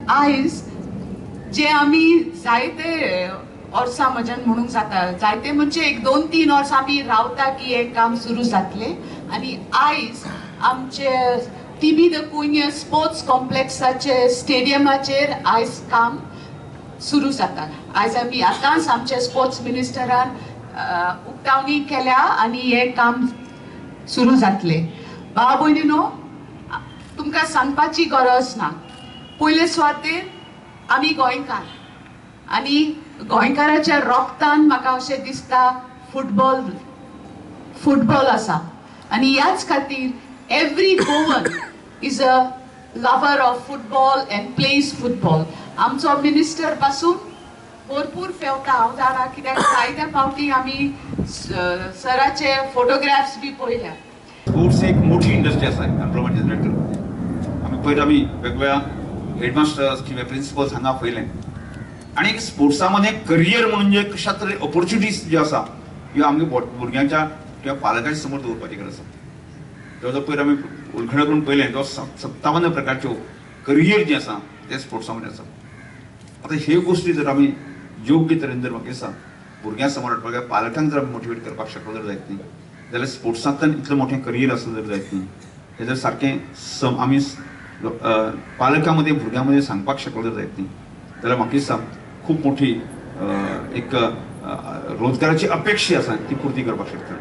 आयज जे आमी जायते वर्सां म्हज्यान म्हणूंक जाता, जायते म्हणजे एक 2-3 वर्सां आमी रावता की हें काम सुरू जातलें आनी आयज आमचे टीबी the Cunha sports कॉम्प्लेक्साचे स्टेडियमाचेर आयज काम सुरू जाता. आयज आमी आतांच आमच्या स्पोर्ट्स मिनिस्टरान उक्तावणी केल्या आनी हें काम सुरू जातलें. भाव भयणीनो, तुमकां सांगपाची गरज ना, पयले सुवातेर आमी गोंयकार आनी गोंयकाराच्या रोगतान म्हाका अशें दिसता फुटबॉल फुटबॉल आसा आनी ह्याच खातीर every Goan is a lover of football and plays football. आमचो मिनिस्टर पासून भरपूर फेवता, हांव जाणा कित्याक जायत्या फावटी आमी सराचे फोटोग्राफ्स बी पळयल्या. स्पोर्ट्स एक मोठी इंडस्ट्री आसा, एम्प्लॉयमेंट जनरेट करपाची. आमी पयर आमी वेगवेगळ्या हेडमास्टर्स किंवा प्रिन्सिपल्स हांगा पळयलें आनी स्पोर्ट्सा मध्ये करियर म्हणून जे कशा तरेन ऑपॉर्च्युनिटीज ज्यो आसा ह्यो आमगे भुरग्यांच्या किंवा पालकांच्या समोर दवरपाची गरज आसा. जवळ पयर आमी उलखणं करून पळयलें तो 57 प्रकारच्यो करियर जे आसा ते स्पोर्ट्सा मध्ये आसा. आतां ह्यो गोश्टी जर आमी योग्य तरेन जर म्हाका दिसता भुरग्यां समोर हाडपाक पालकांक जर आमी मोटिवेट करपाक शकलो जर जायत न्ही जाल्यार स्पोर्ट्सांतल्यान इतलें मोठें करियर आसा जर जायत न्ही तें जर सारकें आमी पालकां मदीं भुरग्यां मदीं सांगपाक शकलो जर जायत न्ही जाल्यार म्हाका दिसता खूब मोठी एक रोजगाराची अपेक्षा आसा ती पुर्ती करपाक शकता.